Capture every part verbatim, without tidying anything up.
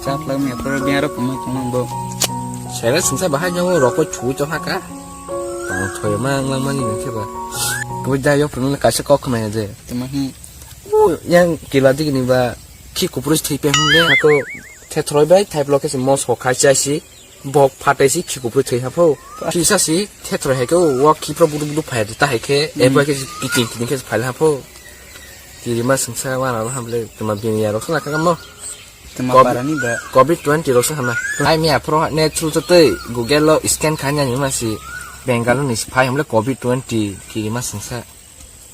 Chapla mi apor biaro pamai tongmang bo. Sere sungsa bahai nyawo rokoi chui to haka. Tong thoi mang lang mani nang khe ba. Koi da yo pun kaisa kok khna je. Tama hi. O yang kila digi ni ba khi kupru thei pe hung le ko the throi bai thai bloke se mos ho khai chai si. Bok phatai si khi kupru thwi hapho. Kisa si thethro hai khe o khipra budu budu phai ta hai khe, hmm, ebo hai khe kiting kiting khe phai hapho. Kirima sungsa wana ro hamle tuma bini ya rok suna kamo. Tuma covid, parani ba. Covid twenty rok suna. Ai mi aphro ne chul chutui Google lo scan kha nya ni ma si Bengal ni si phai hamle covid twenty kirima sungsa.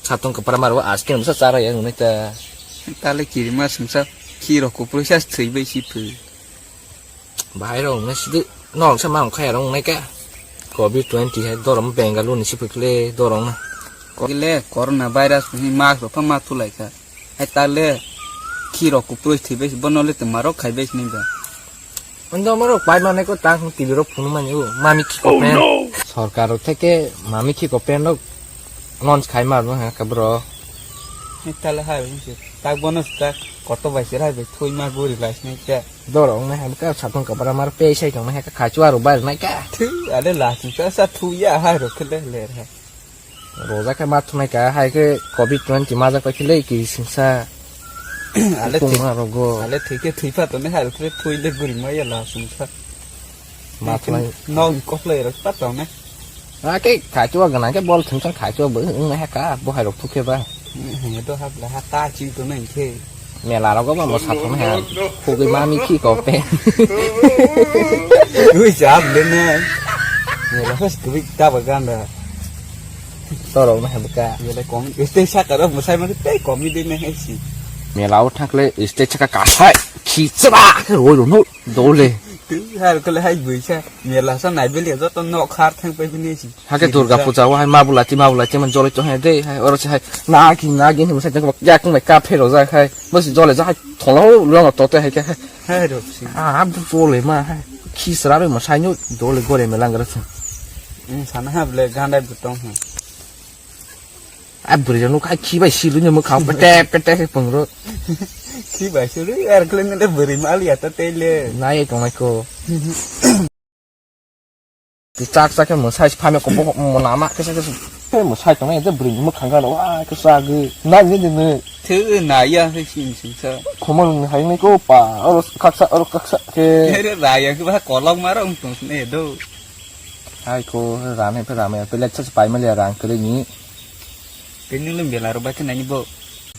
Satong kapra maro askin sa chara ya ngunai ta. Tale kirima sungsa khi rok kupru sa thwi bai si phu. Bahai rok wngna sidi norok sa ma wngkha ya rok wngnai ka. Covid twenty hai dorom Bengaluru ni sipikle dorong na. Kile corona virus ni mask rok pha ma thulai kha. Hai tale khi rok kupru thwi bai bono le tuma rok khai bai ni ba. Ondo maro pai mane ko tang T V rok phunu mani o mami khi ko pen. Sorkar rok theke mami khi ko pen rok launch khai mar no ha ka bro. Hai tale hai bai se tak bono tak koto bai se hai bai thui ma guri lai sinai khe. Doro wngnai hai ka satung kabra mar pe sai tong hai ka khachu aro bai nai ka. Thu ale la chu sa sa thu ya hai ro khle le ha. Roja khe ma thunai ka hai khe covid twenty majak pai khle ki singsa. Ale thik ma rogo. Ale thik khe thwi pha to ne hai ro khle thui le guri ma ya la singsa. Ma thunai. Nok koplai ro pa to ne. Ake kaichua gwnang khe bol thwngchang kaichua bo wng nai ha ka bo hai rok thuk khe ba. Hwnwi do hap le ha ta ching tonwi khe. Mela rogo ba mo sathang ha. Khugwi mami khi ko pe. Ui jab le ne. Mela khas kwi ta ba ganda. Torok na ha ka. Mela kom este saka ro mo sai ma tei komi de ne hai si. Mela o thakle este saka kasai. Khichra roi ro no dole. Tei har kale hai bui sa. Mela sa nai beli joto nok khar thang pai bini si. Hake Durga puja o hai mabulati mabulati man joloi tong hai de hai oro se hai nagi nagi hinwi sai jang yak bai kap phero jak hai bo se jole jak hai tholo lama tote hai ke hai. Hai rok si. Ah, bu jole ma hai. Khisra bai ma sai nyu dole gore me langra thung. Sana ha ble gandai butong ha. A bwrwi rok nuk hai khi bai silu ni mwkhang pete pete hai pungro. Khi bai silu er kle ne bwrwi mal ya ta tele. Nai tongnai ko. Chak chak khe mwsai phamya kok bo mona ma kisa kisa khe mwsai tongnai je bwrwi ni mwkhang gana wa khe chagwi nai ni ni ni. Thwi nai ya khe sim sim sa. Khomol ni hai nai ko pa oro kaksa oro kaksa khe. Ere raya khe ba kolok ma rong tong ne do. Hai ko rame phe rame phe lecture pai ma le rang kre ni. Tini lum bela ro ba khe nai ni bo.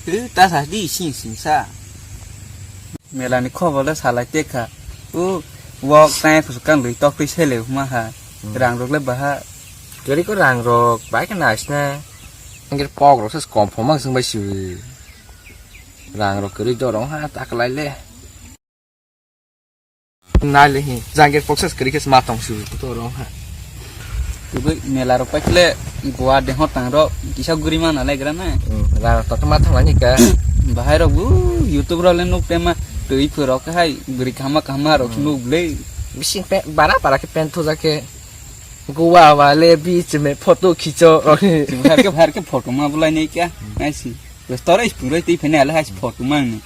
Thwi ta sa di sim sim sa. Mela ni khobor le salai te kha. O wok tang phusukang lwi tok twi sele huma ha. Hmm. Rang rok le baha. Kwrwi ko rang rok bai khe naisna. Angkhe pok rok se kom phoma swng bai swi. Rang rok kwrwi dorong ha ta kwlai le. Nai le hi jangger pok se kwrwi khe ma tong swi dorong ha. Tubui mela rok pai khle Goa de hotang rok kisa guri ma na lai gra na. Hmm, rang rok to ma thang ani ka. Bahai rok bu YouTube rok le nuk te ma twi phurok hai bwrwi kahma kahma rok nuk ble. Bising pe bara bara khe pen thuja khe Goa wale beach me photo khicho rok. Bahar khe bahar khe photo ma bulai nai kya. Nai si. Restaurant puroi twi phene ale hai photo ma ni.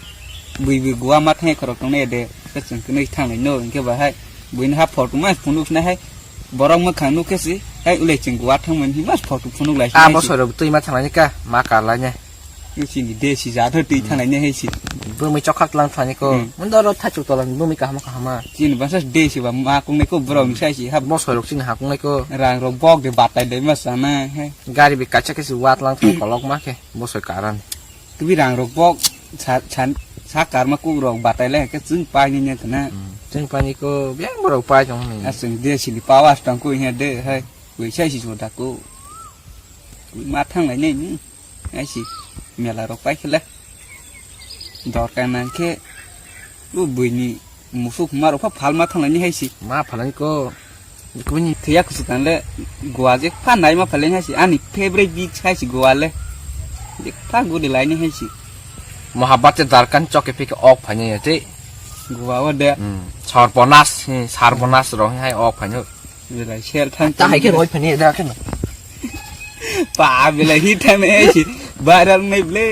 Bui bui Goa ma thang khorok tong ne de. Kachang kne thang no hingke bahai. Bui ha photo ma phunuk na hai. Borok mwkhang nuk khe si, hai ulai chwng Goa thangmani hima photo phunuk lai. Ah, sinai bo si. Soirok twi ma thanglai ka, ma kar lai ne. Nung chini de si ja tho twi thanglai ne hai si. Bumui chokha tlang thani ko. Hmm. Mun doro thachu tola bumui kahama kahama. Chini basa de si ba ma kung ne ko borok ni sai si ha. Bo soirok chini ha kung ne ko. Rang rok bok de batai de ma sana hai. Gari bi kacha ke si wat lang thang kolok ma ke. Bo soi karan. Twi rang rok bok sa, sa, sa karma kuk rok batai lai khe chwng pai ni ne khna. Hmm. Chwng pai ni ko beng borok pai tong ni. A chwng de sili pawas tong ko he de hai. Wi sai si so da ko. Ma thang lai nei ni. Ai si mela rok pai khe le. Dor ka nang khe. U bui ni Musuk ma rok pha phalma thanglai ni hai si. Ma phalai ko. Kuni. Thiya kusu kan le Goa je pha nai ma phalai hai si. Ani favorite beach hai si Goa le. Je pha gudi lai ni hai si. Mohabbat te Darkan chok ke phik ok phai ni te. Goa o de. Hmm. Sarbonas, hmm, Sarbonas rok hai ok phai ni. Belai sel thang. Ta hai ke roi phai ni da ke. Pa belai hi thang hai si. Viral wngnai ble,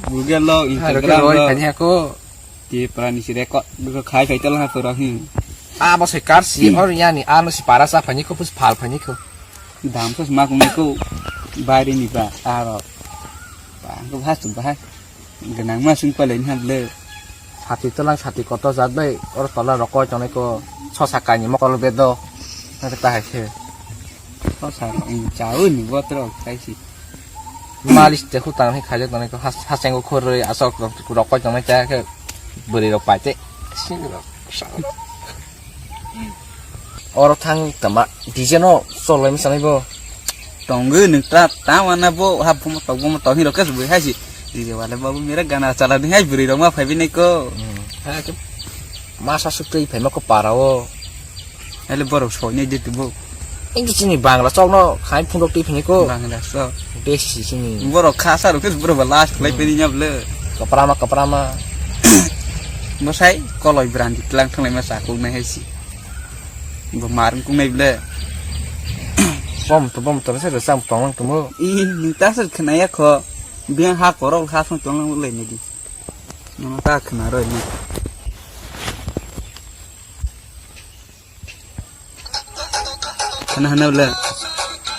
Google lo, Hai, rok Instagram roi lo. Phani hako. Te prani si record, rok khai khai tala ha pura hi. A bo se kar si, Hmm. Or yani, ano si para sa phani ko, pus phal phani ko. Dam sos mak wngnai ko, baire ni ba, aro. Ba, ko bhas tu ba. Gwnang ma sing pale ni ha ble. Sati tolang sati koto jat bai, oro tola rokoi tongnai ko, sosa kainwi mokol bedo. Nang ta hai khe. Sosa rok, mm, chawi ni botro, kaisi. Malis te khu tang hai khaijak tongnai ko, has-, haseng ko khoroi asok rok, rokoi tongnai cha khe, bwrwi rok pai te. Sing rok. Oro thang tama D J no cholai masa nai bo. Tongwi nwng ta, ta wana bo, ha bomo tok, bomo tok, hiro kes bui haisi. D J wale babu mera gana chala ni hai bwrwi rok ma phai bini ko. Hmm. Ha, ke masa suk twi phai ma ko para o. Ele borok soi nai de tu bo. Ingi chini Bangla chok no khai phundok twi phini ko. Bangla chok. Besi chini. Borok kha sa rok kes borok ba last khlai Hmm. peni nya ble. Kaprama, kaprama. Bosai koloi brandi tlang thanglai ma sa kok nai haisi. Bo mar wng kungnai ble. Bom to, bom to, se rwchap tong lang tumo. I, nwng ta se khwnaya kho. Biyang ha korok ha song tong lang lai nai di. Nwng ta khwna roi ni. Khwna hana ble.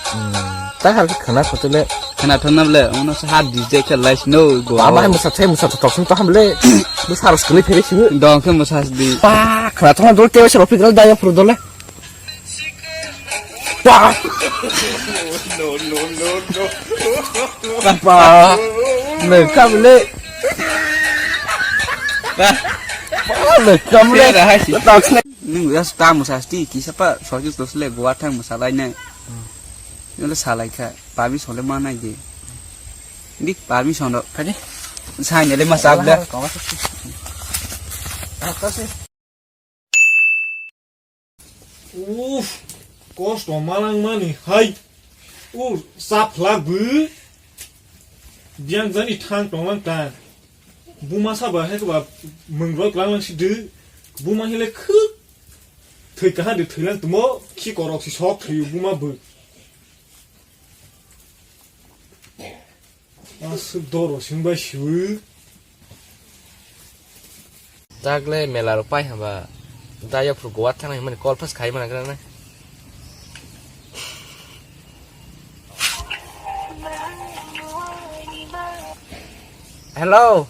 Hmm, ta hal khwna khotole. Khwna thona ble, ono se ha D J khe lai sino go. Ba, ba, musa the, musa to, toksong to ham le. Musa ros kli phere sibu. Dong khe musa di. Ba, khwna thona dol te se ro pigral da ya pur dole. Wah! No, no, no, no. Papa, me kamle. Wah! Wah, me kamle. Kira hai si. Nwng ya sta musa sti, kisa pa soju to sle goa thang musa lai nai. Nwng le salai kha, pabi sole ma nai de. Di pabi sondo. Kani? Sai ne le ma sab da. Kama sab. Uf, kosto malangmani hai. U, saphlak bu. Biyang jani thang tonglang ta. Buma saba hai ba mwngrok langlang si du. Buma hile khuk. Thwi kaha de thwilang tumo, khi korok si sok thwi buma bu. Aswk doro singbai siwi. Tagle mela rok pai hwnba da yaphru Goa thangna hwnmani call phas khai mana gra na. Hello.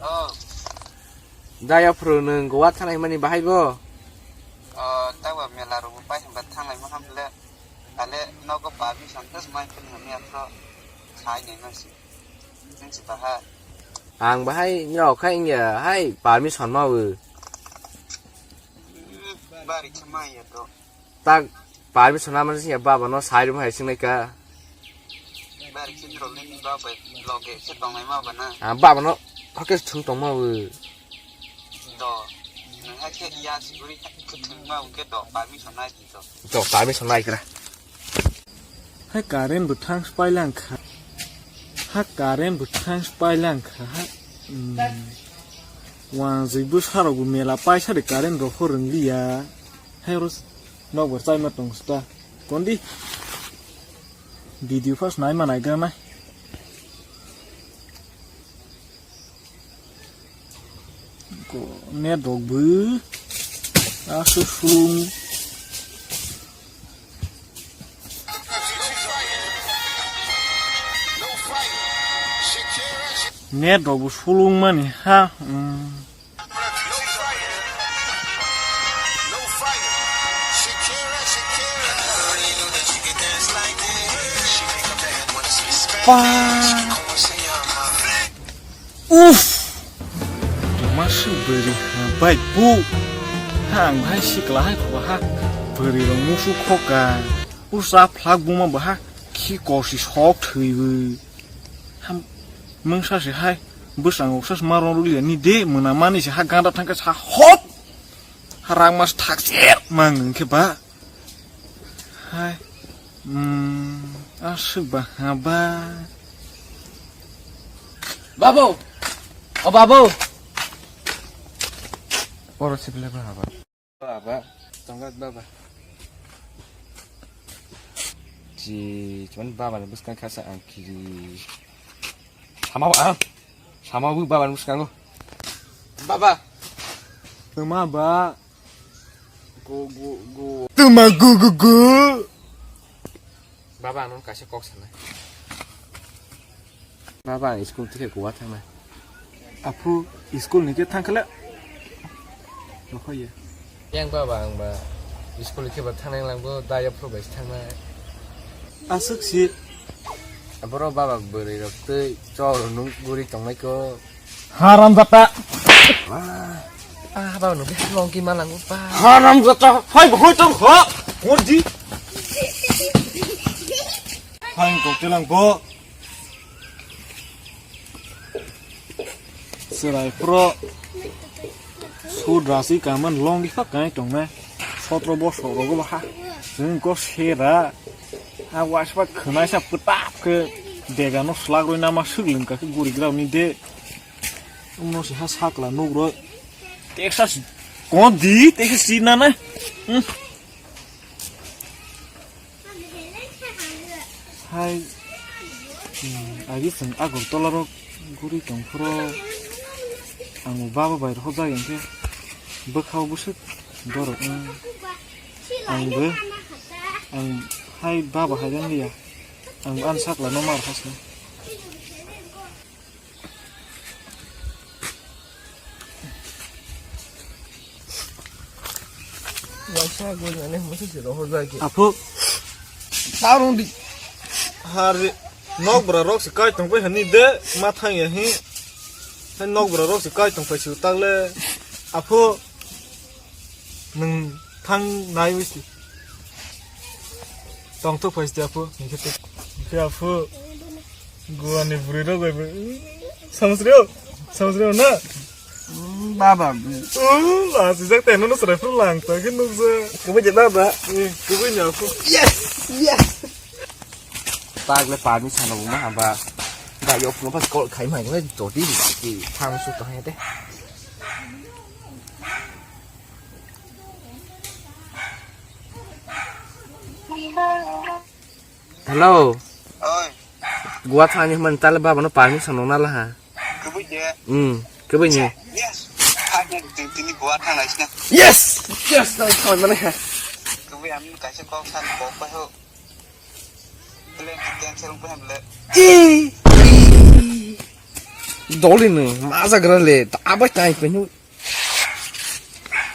Oh. Da yaphru nwng Goa thangna hwnmani bahai bo? Oh, tabo mela rok pai hwnba thanglai ma hamle. Ale nogo permission test mai phone hwnwi aphro sai nai masi. Nung si baha. Ang bahai nirok khai wngya hai permission ma o. Hmm, bari khe ma ya to. Tak permission ama sing ya baba no sai rum hai sing nai ka. Bari khe nirok ni baba loge khe tong nai ma bana. Ah, baba no hoke thung tong ma o. Do, nung hai khe ya si guri khe thung ma o khe do permission nai di to. Do permission nai kra. Hai current bo thang spailang kha. Ha current bo thang spailang kha. Ha, hmm. Wang jwi bwsarok bo mela paisa de current rok ho rwngliya. Hai oro nok bo chaima tong sta. Kondi? Video first naima naigra nai. Ko network bw aswk slung. Network bw slung mani ha. Mm. Pa. Uff! Masuk beri ha bai bu. Ha ang bahai sikla hai kho ha. Beri rong musu khoka. Usa phlak buma baha. Khi kosi sok thwiwi. Ham mungsa se hai. Bwsang uksa se marong ruli ni de muna mani se ha ganda thangka sa hop. Ha rang mas thak se mang khe ba. Hai. Hmm, aswk ba ha ba. Babu! O babu! Oro sibile ba ha ba. Baba, tonga baba. Ji, cuman baba ni bwskang kasa ang kiri. Sama ba, ah. Sama bu baba ni bwskango. Baba. Tuma ba. Go, go, go. Tuma gu, gu, gu. Baba, ang nung kaisa kok sanai. Baba, ang school thikhe Goa thangnai. Aphu, school ni khe thangkhle? Nokhai ya. Yang baba, ang ba school khe ba thangnai lang bo, daya phuru bai thangnai. Aswk si. Aboro baba bwrwi rok tei chok rok nung guri tongmai ko. Haram jata. Ah, baba nung khe long ki malang ba. Haram jata, phai bo hoi tong kho. Ngordi. Phai ko telang ko. Chwrai phro sudra si kaman long di phak kai tong na. Sotro bosok rogo ba ha. Jeng ko sera. A waisba khwnai sa pwtap khe dega no slak roi nama swk lwng ka khe guri grao ni de. Umno si ha sakla nuk roi. Texas kon di, Texas si na na. Hmm. Hai, hmm, agi chwng Agartala rok guri tong phuru ang bo baba bai rw jak hinkhe bwkha o bwswk borok wng. Ang bo, ang hai baba hai wng liya, ang bo ani sakla no mar hasna. Waisa gwnani hwnba se se rohor jai khe. Aphu. Tarung di. Hari nokbra rok se kai tong pai hani de ma thang ya hi. Hai nokbra rok se kai tong pai su tak le. Aphu. Nwng thang nai wisi. Tongthok phai sidi aphu, hingkhe tei, hingkhe aphu, Goa ni bwrwi rok bai bo, samsri o, samsri o na? Mm, baba. Mm, la sijak tei nono chwrai phuru lang ta khe nukjak. Kubui de baba. Eh, kubui ni aphu. Yes, yes. Tag le pani sana bo ma haba. Da yok no pas call khai mai le jodi di thang su to he de. Hello. Oi. Gua thani man tale baba no permission no nala ha. Kubui je. Hmm, kubui ni. Yes. Thani tini gua thang lai sina. Yes. Yes, no thon mane ha. Kubui ami kaisa kok san kok pa ho. Plan cancel pa ham le. E. Doli no, maza gra le, abai tai pe no.